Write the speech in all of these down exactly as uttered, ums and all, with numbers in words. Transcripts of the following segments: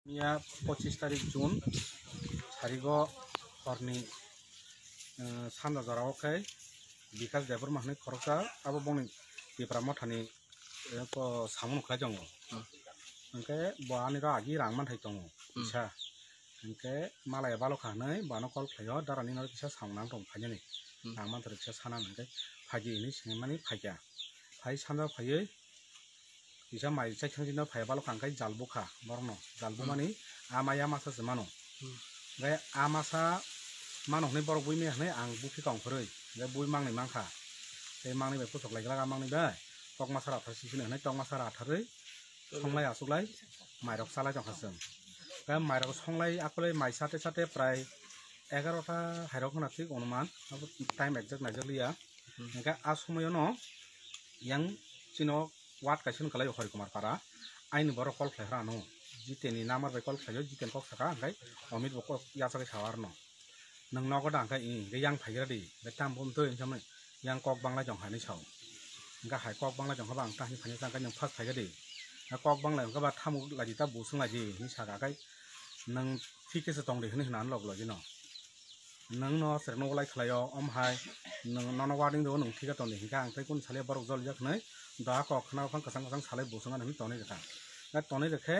Ya pochis tarik June, sarigo horni, eh, sanda jorao khe Bikas Debbarma hwnwi khoroksa, abo bongni Tipra Mothani, eh, ko samung khlai tongo. Hmm. Hwnkhe bo ani ro agi rang manthai tongo, Hmm. kisa. Hwnkhe malaya balokha hwnwi bono call khlaio, "Dara nini oro kisa samung nang tong phainani, Hmm. rang manthai kisa sana," hwnkhe phaidi hwnwi swngmani phaikha. Phai sanda phaiwi kisa mai chaithang jino phai balokha hwnkhe jal bukha borokno. Jal Hmm. bumani a maya masa se mano. Hmm. Hwnkhe a masa mano hwnwi borok bui maya hwnwi ang bukhi kong khorwi. Hwnkhe bui mangni mankha. Tei mangni bai kuchuk lai glak a mangni bai. Tok masa rathar sisini hwnwi tok masa ratharwi songlai achuklai mairok chalai tongkha chwng. Hwnkhe mairok songlai akolai mai sate sate prai egarota hairok hwna thik onuman. Abo time exact naijakliya. Hmm. Hwnkhe a somoyono yang chino ward kaisa wngkha lai Hori Kumar Para, aini borok call khlai phano, Jiten ni number bai call khlaio, Jiten kok saka, hwnkhe Amit bo kok yachagwi sao arno, "Nwng nogo da?" Hwnkhe, "Ih." Hwnkhe, "Yang phaigra di." Hwnkhe, "Tamo bo twi?" Hwnkhe, "Yang kok banglai tong," hinwi sao. Hwnkhe, "Hai kok banglai tong khe ba ang ta hinwi phaina chang khe nwng first phaigra di." Hwnkhe, "Kok banglai hwnkhe ba tamo lai di, ta bo swng lai di," hinwi saka khe, "Nwng thik khe se tong di," hinwi hwnna log logino. Nwng no srek no walai khlaio, om hai nwng nono warning do, nwng thik tong di, hinkhe ang tei kunu salai borok jolijak hwnwi doha kok khna phang kwchang kwchang salai bo swngna hwnwi tonwi rwkha. Na tonwi rwkhe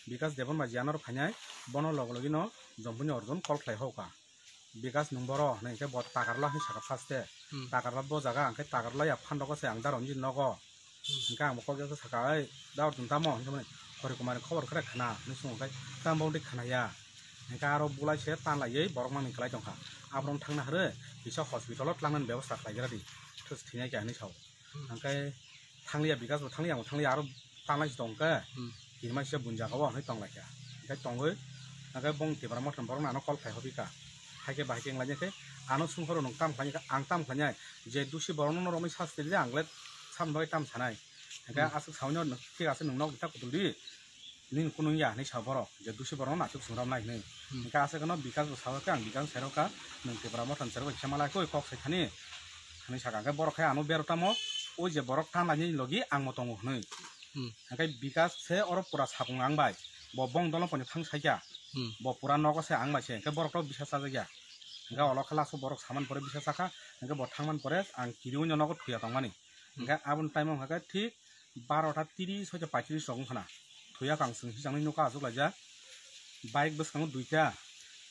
Bikas Debbarma jiya norok phainai, bono log logino Jompuni Arjun call khlai hokha. "Bikas nwng boro?" hwnwi, hinkhe bo Takarla hinwi sakha first e. Hmm. Takarla bo jaga, hinkhe Takarla ya phan rokgo se ang da Ranjit nogo. Hwnkhe ang bo kok jasa saka, "Oi, da Arjun tamo?" hwnkhe mani, "Hori Kumar ni khobor khe khna," hinwi swngo khe, "Tamo bo twi khna ya?" Hwnkhe aro bulai se tan laiwi borok mangni kwlai tongkha. Aborok thangna hwrwi kisa hospital o twlangnani bebosta khlai gra di, thus thwinai kha hinwi sao. Hmm. Hwnkhe thangliya, Bikas bo thangliya, ang bo thangliya, aro tan lai se tongkhe Hmm. kirima se bun jaga o hinwi tong lai kha. Hwnkhe tongwi, hwnkhe bong Tipra Mothani borok no ano call khai hobi kha. Hai khe bahai khe wng lai khe ano swng phoro nwng tam khlai kha, ang tam khlai nai, je dusi borok no romwi sasti di, ang le sam bai tam sanai. Hwnkhe Hmm. aswk saui no, "Thik ase, nwng nok ta kutul di, nini kunu ya," hinwi sa borok, je dusi borok no naisuk swngrok nai hinwi. Hmm. Hwnkhe aswk no Bikas bo sa khe, ang Bikas no sai rw kha, "Nwng Tipra Mothani sai rw kha, kisa malai koi kok sai thani," hinwi saka. Hwnkhe borok khe ano bero tamo, "O je borok tan lainani logi ang bo tongo," hinwi. Hmm. Hwnkhe Bikas se oro pura sapung ang bai, bo bong dolo poni thang sai kha, Hmm. bo pura nogo se ang bai se, hwnkhe borok to bisa chajak ya. Hwnkhe olo khe last o borok saman pore bisa chakha, hwnkhe bo thangman pore ang kiriui no nogo thuya tongmani. Hwnkhe aboni time o hwnkhe thik barota tiris hoite paitris rok wngkha na. Thuya kang chwng hisangni nukha achuk laijak. Bike bwskango duita,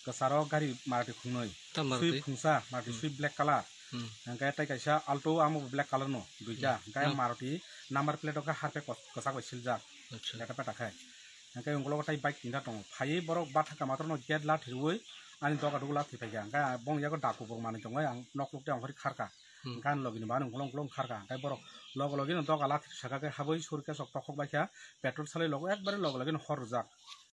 kwcharo gari Maruti khungnwi. Ta Maruti? Swift khungsa, Maruti Hmm. Swift black colour. Hmm. Hwnkhe tei kaisa Alto, amo bo black colour no duita. Hmm. Hwnkhe Hmm. Maruti number plate o khe harpe kos-, kwchak bai siljak. Acha. Leta peta khai. Hwnkhe ungkologo tei bike tinta tongo. Phaiwi borok bathakha matwrwno gate lathi rwui ani doga dugo lathi phaikha. Hwnkhe bong yago daku bo manwi tongwi ang nok lukte ongkhorwi kharkha. Hmm. Gan logini bani ukolong ukolong kharkha. Hwnkhe borok logo logino doga lathi saka khe habwi suri khe sok tokhok baikha. Petrol salai logo ekbare logo logino hor rwjak.